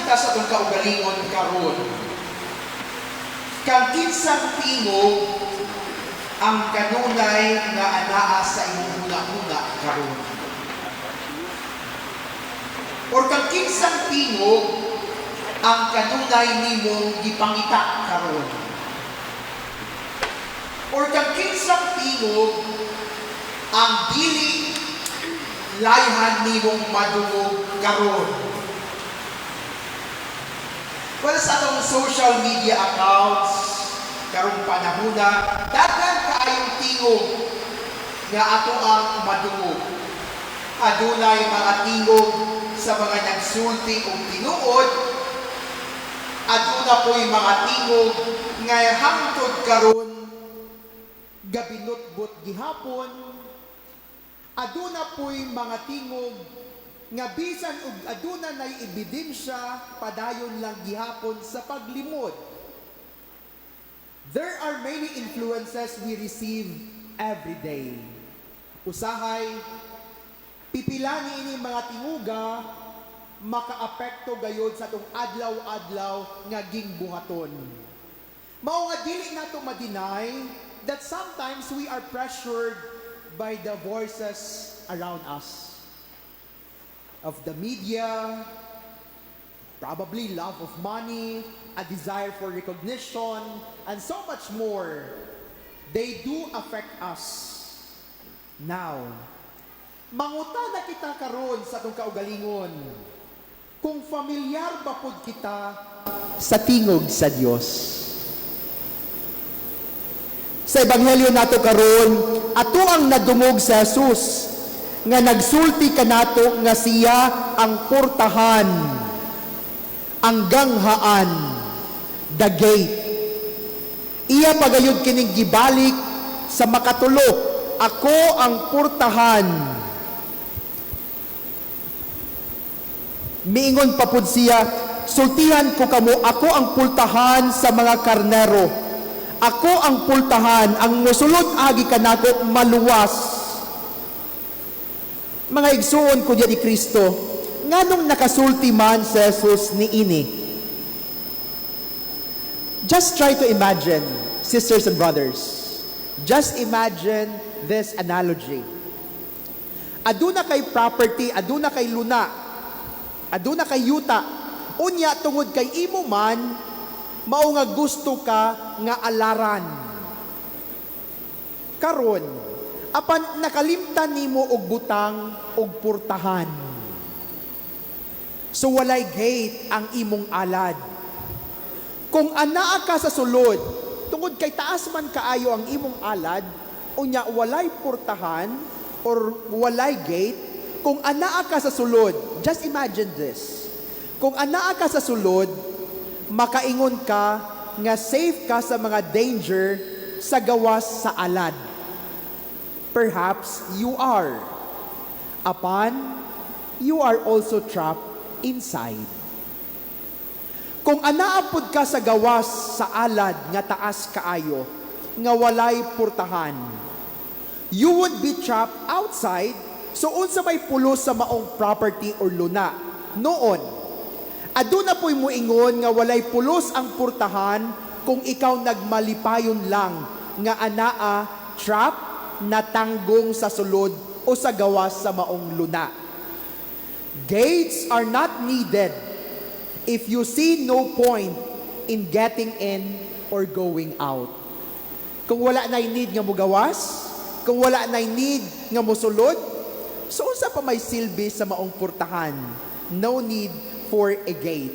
kita sa atong kaugalingon karon. Kang kinsang tingog ang kanunay nga anaa sa imong huna-huna karon? Or kang kinsang tingog ang kanunay nimong gipangita karon? Or kang kinsang tingog ang dili layhan nimong madungog karon? Well, sa atong social media accounts karong panahona, daghan kaayong tingog nga ato ang madungog. Adunay mga tingog sa mga nagsulti og tinuod, aduna po'y mga tingog nga hangtod karon gabinutbot gihapon, aduna po'y mga tingog nga bisan og aduna nay ebidensya, padayon lang gihapon sa paglimod. There are many influences we receive every day. Usahay, pipila ni ini mga tinguga makaapekto gayod sa atong adlaw-adlaw nga gingbuhaton. Mao nga dili nato ma-deny that sometimes we are pressured by the voices around us, of the media, probably love of money, a desire for recognition, and so much more. They do affect us. Now, mangutana kita karon sa atong kaugalingon, kung familiar ba pud kita sa tingog sa Dios. Sa ebanghelyo nato karon, ato ang nadungog sa Jesus nga nagsulti kanato nga siya ang portahan, ang ganghaan, the gate. Iya pagayod kining gibalik sa makatulo, "Ako ang portahan." Miingon pa pud siya, "Sultihan ko kamo, ako ang pultahan sa mga karnero. Ako ang pultahan, ang musulod agi kanako maluwas." Mga igsuon ko diya ni Kristo, nganong nakasulti man si Jesus niini? Just try to imagine, sisters and brothers, just imagine this analogy. Aduna kay property, aduna kay luna, aduna kay yuta. Unya tungod kay imo man, mao nga gusto ka nga alaran. Karon, apan nakalimtan nimo og butang og purtahan. So walay gate ang imong alad. Kung anaa ka sa sulod, tungod kay taas man kaayo ang imong alad, unya walay purtahan or walay gate, kung anaa ka sa sulod, just imagine this. Kung anaa ka sa sulod, makaingon ka nga safe ka sa mga danger sa gawas sa alad. Perhaps you are. Apan, you are also trapped inside. Kung anaa pud ka sa gawas sa alad nga taas kaayo, nga walay purtahan, you would be trapped outside, so unsa may pulos sa maong property or luna? Noon, aduna po'y muingon nga walay pulos ang purtahan kung ikaw nagmalipayon lang nga anaa trap na tanggong sa sulod o sa gawas sa maong luna. Gates are not needed if you see no point in getting in or going out. Kung wala na need nga mugawas, kung wala na need nga musulod, so unsa pa may silbi sa maong purtahan? No need for a gate.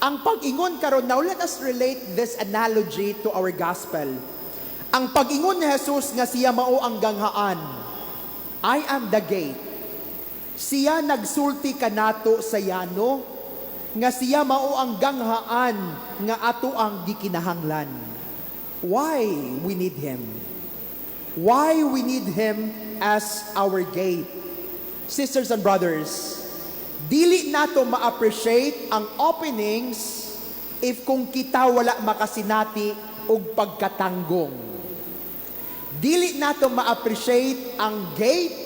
Ang pag-ingon karon, now let us relate this analogy to our gospel. Ang pag-ingon ni Jesus nga siya mao ang ganghaan, "I am the gate." Siya nagsulti kanato sa yano nga siya mao ang ganghaan nga ato ang gikinahanglan. Why we need Him? Why we need Him as our gate? Sisters and brothers, dili nato ma-appreciate ang openings if kung kita wala makasinati og pagkatanggong. Dili nato ma-appreciate ang gate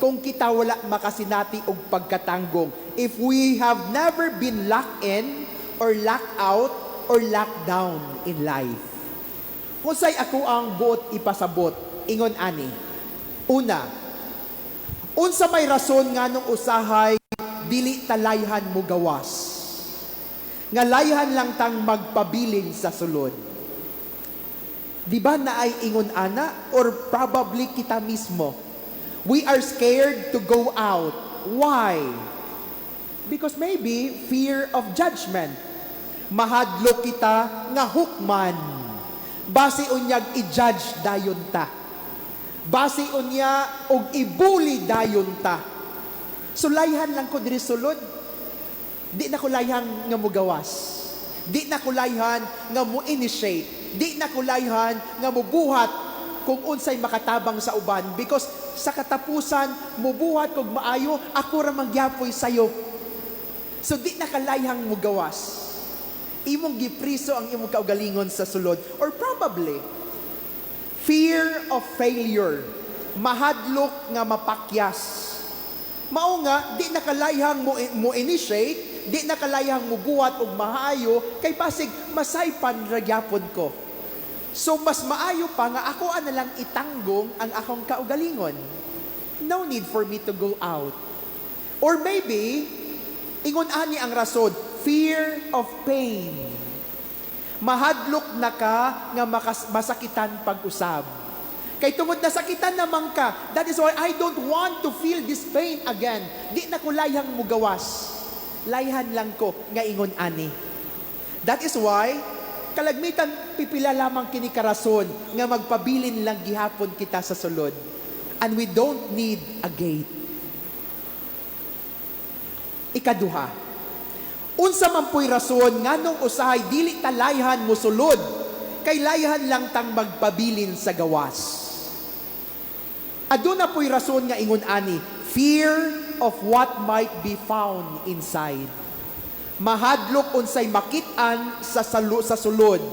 kung kita wala makasinati og pagkatanggong. if we have never been locked in or locked out or locked down in life. Unsay ako ang buot ipasabot, ingon ani. Una, unsa may rason nganong usahay dili ta layhan mo gawas? Nga layhan lang tang magpabilin sa sulod. Di ba naay ingon ana or probably kita mismo? We are scared to go out. Why? Because maybe fear of judgment. Mahadlok kita nga hukman. Basi unyag i-judge dayon ta. Basi unya og i-bully dayon ta. So layhan lang ko diri sulod. Di na ko layhan nga mugawas. Di na ko layhan nga mo initiate. Di na ko layhan nga mubuhat kung unsay makatabang sa uban because sa katapusan mubuhat kog maayo, ako ra mangyapoy sayo. So di na kalayhang mugawas. Imong gipriso ang imong kaugalingon sa sulod or probably fear of failure. Mahadlok nga mapakyas. Mao nga di na kalayhang mo initiate, di na kalayhang mubuhat og maayo kay basig masaypan ra gyapon ko. So mas maayo pa nga ako ana lang itanggong ang akong kaugalingon. No need for me to go out. Or maybe ingon ani ang rason, fear of pain. Mahadlok na ka nga masakitan pag-usab. Kay tungod nasakitan naman ka, that is why I don't want to feel this pain again. Di na ko layhang mugawas. Layhan lang ko nga ingon ani. That is why, kalagmitan pipila lamang kini karason nga magpabilin lang gihapon kita sa sulod. And we don't need a gate. Ikaduha, unsa man po'y rason nganong usahay dili ta layhan mosulod, kay layhan lang tang magpabilin sa gawas? Aduna po'y rason nga ingon ani, fear of what might be found inside. Mahadlok unsay makit-an sa sulod.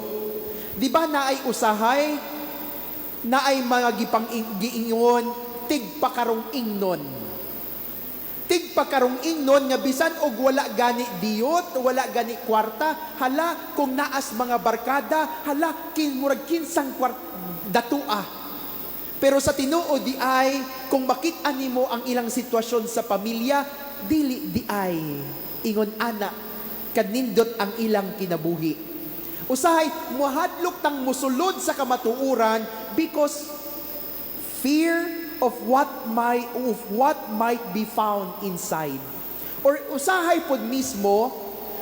Di ba naay usahay, naay mga gipang giingon tigpakarong ingnon? Tigpakarong ingnon nga bisan og wala gani diyot, wala gani kwarta, hala kung naas mga barkada, hala kin murag kinsang kwart datua. Pero sa tinuod di ay kung makit-an nimo ang ilang sitwasyon sa pamilya, dili di ay ingon ana kanindot ang ilang kinabuhi. Usahay muhadlok tang musulod sa kamatuoran because fear of what might be found inside. Or usahay pod mismo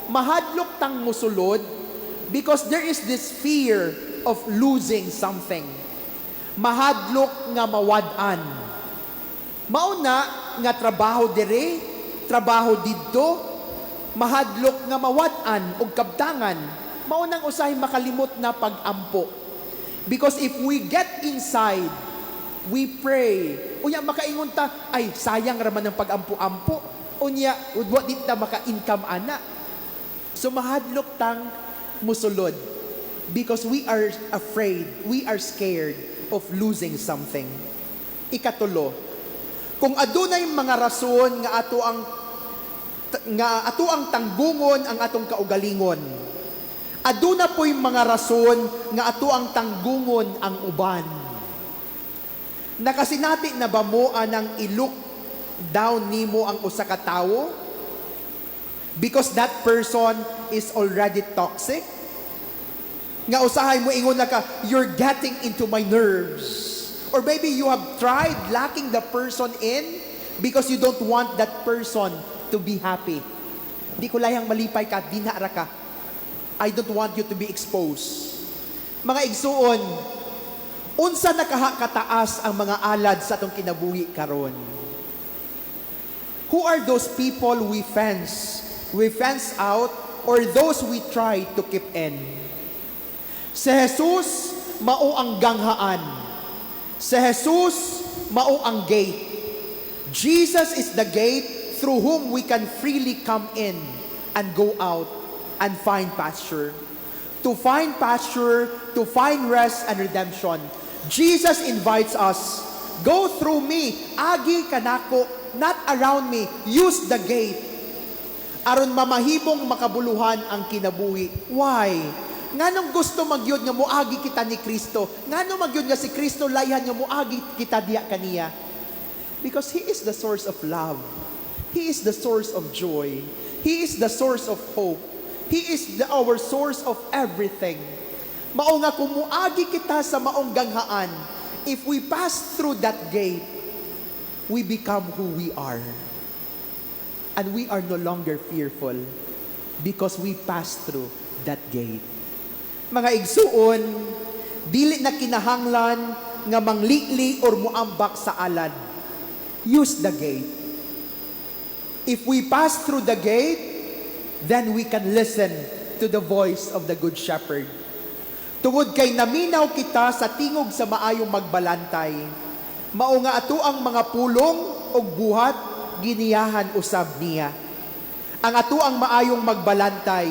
mahadlok tang musulod because there is this fear of losing something. Mahadlok nga mawad-an. Mauna nga trabaho dire, trabaho didto, mahadlok nga mawad-an og kabtangan. Mao nang usahay makalimot na pag-ampo. Because if we get inside, we pray. Unya makaingon ta, "Ay, sayang raman ang pag-ampo-ampo. Unya, wa di ta maka-income ana." So mahadlok tang musulod because we are afraid, we are scared of losing something. Ikatulo, kung adunay mga rason nga ato ang tanggungon ang atong kaugalingon, aduna po'y mga rason nga ato ang tanggungon ang uban. Nakasinati na ba mo anang i-look down nimo ang usa ka tawo because that person is already toxic? Nga usahay mo ingon na ka, "You're getting into my nerves." Or maybe you have tried locking the person in because you don't want that person to be happy. "Di ko layang malipay ka, dinha ra ka. I don't want you to be exposed." Mga igsuon, unsa na kaha kataas ang mga alad sa atong kinabuhi karon? Who are those people we fence? We fence out or those we try to keep in? Si Jesus mao ang ganghaan. Si Jesus mao ang gate. Jesus is the gate through whom we can freely come in and go out and find pasture. To find pasture, to find rest and redemption. Jesus invites us, "Go through me, agi kanako, not around me, use the gate." Aron mamahimong makabuluhan ang kinabuhi. Why? Nganong gusto magyud nga muagi kita ni Kristo? Ngano magyud nga si Kristo layhan nga muagi kita diha kaniya? Because He is the source of love. He is the source of joy. He is the source of hope. He is our source of everything. Mao nga kung muagi kita sa maong ganghaan, if we pass through that gate, we become who we are. And we are no longer fearful because we pass through that gate. Mga igsuon, dili na kinahanglan nga manglili or muambak sa alad. Use the gate. If we pass through the gate, then we can listen to the voice of the Good Shepherd. Tungod kay naminaw kita sa tingog sa maayong magbalantay, mao nga ato ang mga pulong ug buhat giniyahan usab niya. Ang ato ang maayong magbalantay,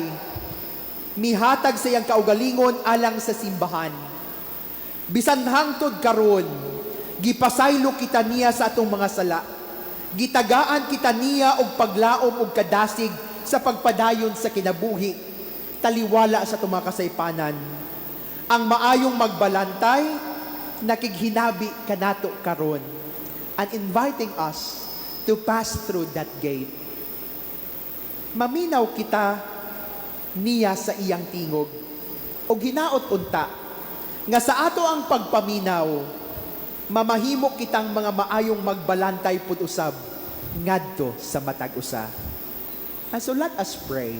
mihatag sa iyang kaugalingon alang sa simbahan. Bisan hangtod karon, gipasaylo kita niya sa atong mga sala. Gitagaan kita niya og paglaom og kadasig sa pagpadayon sa kinabuhi, taliwala sa atong mga kasaypanan. Ang maayong magbalantay, nakighinabi kanato karon and inviting us to pass through that gate. Maminaw kita niya sa iyang tingog. O ginaot unta, nga sa ato ang pagpaminaw, mamahimo kitang mga maayong magbalantay pud usab ngadto sa matag usa. And so let us pray.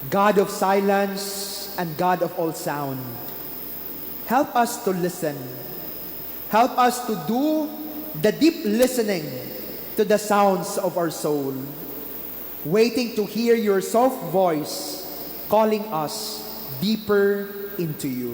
God of silence and God of all sound, help us to listen. Help us to do the deep listening to the sounds of our soul, waiting to hear your soft voice calling us deeper into you.